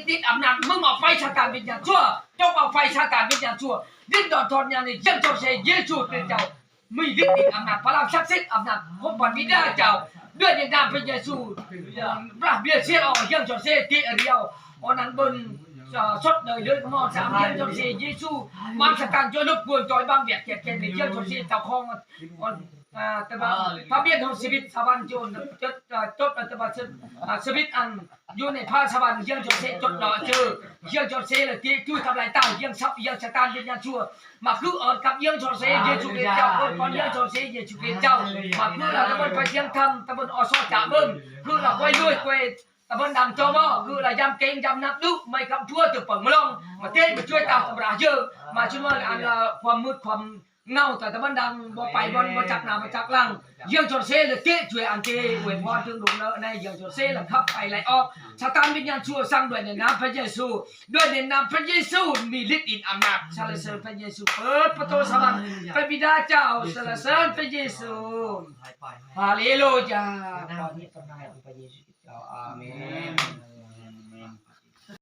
ຕິດອຳນາດ ມຶງອອກໄປ ຊາຕານວິນຍານຊົ່ວ ຈົ່ງອອກໄປ ຊາຕານວິນຍານຊົ່ວ ດິ້ນດອນທອນຍານໃນ ເຈົ້າເຈົ້າເສ ເຢຊູຄຣິສເຈົ້າ ມີລິດມີອຳນາດ ພະລັງສັກສິດ ອຳນາດຂອງພະບິດາເຈົ້າ ດ້ວຍໃນນາມພະເຢຊູ ພະເບເຊອອ ເຢຊູເຊ ເຕອາຣິອອ ອອນັນເບິນ ເອີ ສົດເດີຍເດີນມອນສາມ ເຢຊູເຊ ເຢຊູ ມາສະກັນ ຊ່ວຍລົບກວນ ຈອຍບັງ ວຽດແຄດແຄນ ເຢຊູເຊ ເຈົ້າຂອງ ອອນ ອາ ແຕ່ວ່າ ພະບຽນຂອງຊີວິດສະຫວັນ ຈົດ ຈົດ ເອີ ຈົດ ແຕ່ວ່າ ອາ ຊີວິດອັນ ຢູ່ໃນພາສະຫວັນ ເຢຊູເຊ ຈົດເນາະ ເຈີ ເຢຊູເຊ ລະຕິ ຈູທຳລາຍຕາ ເຢຊູ ເຢຊູຊາຕານ ວິນຍານຊົ່ວ ມາຄືອອນກັບ ເຢຊູເຊ ເຢຊູຄຣິສເຈົ້າ ອອນກ່ອນ ເຢຊູເຊ ເຢຊູຄຣິສເຈົ້າ ມາຄືລະຕະເບິນໄປທຽງທຳ ຕະເບິນອອຊອຈາເບິ່ງ ຄືລະໄວເລີຍໄວ ຕະເບິນດັງຈໍມໍ ຄືລະຢາມເກັງ ຢາມນັບດຸ ໄມກຳທົວ ເຕີເປິງມະລອງ ມາເຕມາຊ່ວຍຕາຕຳລາເຢີ ມາຊ່ວຍອັນລະຄວາມມືດຄວາມ ເງົາຕາຕະບັນດັງ ບໍ່ໄປບ່ອນ ບໍ່ຈັກໜ້າບໍ່ຈັກຫຼັງ ເຢຊູເຊລະເຕະ ຊ່ວຍອັນເຕ ອວຍພອນເຖິງລຸງເນີໃນ ເຢຊູເຊລະຂັບໄປໄລ່ອອກ ຊາຕານວິນຍານຊົ່ວ ສັ່ງດ້ວຍໃນນາມພະເຢຊູ ດ້ວຍໃນນາມພະເຢຊູ ມີລິດອິດອຳນາດ ສັນລະເສີນພະເຢຊູ ເປີດປະຕູສະຫວັນ ພະບິດາເຈົ້າ ສັນລະເສີນພະເຢຊູ ຮາເລລູຢາ ພອນນິດສະໜາຂອງພະເຢຊູ ເຈົ້າ ອາເມນ.